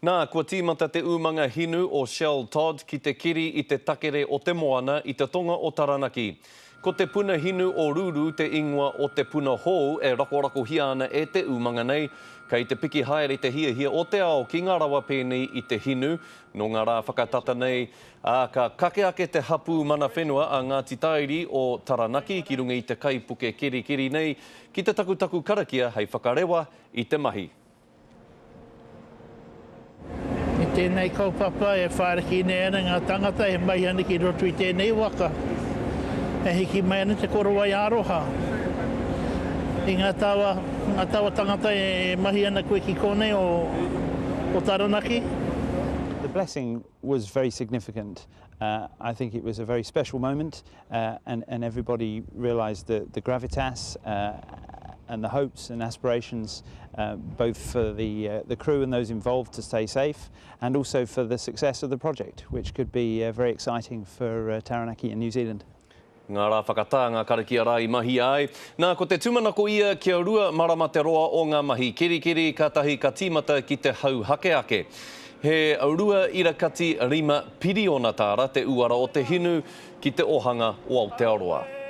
Nā, kua tīmata te umanga hinu o Shell Todd ki te keri i te takere o te moana i te tonga o Taranaki. Ko te puna hinu o Ruru te ingoa o te puna hou e rakorakohia ana e te umanga nei. Kei te piki haere te hiahia o te ao ki ngā rawa pēnei i te hinu. Nō ngā rā whakatata nei, ā, ka kake ake te hapū mana whenua a Ngāti Tāiri o Taranaki ki runga i te kaipuke kerikeri nei ki te takutaku karakia hei whakarewa i te mahi. I tēnei kaupapa e whāriki nei ana ngā tangata e mahi ana ki roto i tēnei waka, e hiki mai ana te korowai aroha i ngā tawa, ngā tawa tangata e mahi ana koe ki kōnei o, o Taranaki. The blessing was very significant. Uh, I think it was a very special moment uh, and, and everybody realised the, the gravitas uh, and the hopes and aspirations uh, both for the, uh, the crew and those involved to stay safe and also for the success of the project, which could be uh, very exciting for uh, Taranaki and New Zealand. Ngā rā whakatā, ngā karakia rā i mahia ai. Nā, ko te tūmanako ia kia rua marama te roa o ngā mahi kerikeri, kātahi ka tīmata ki te hauhake ake. He 2.5 piriona tāra te uara o te hinu ki te ohanga o Aotearoa.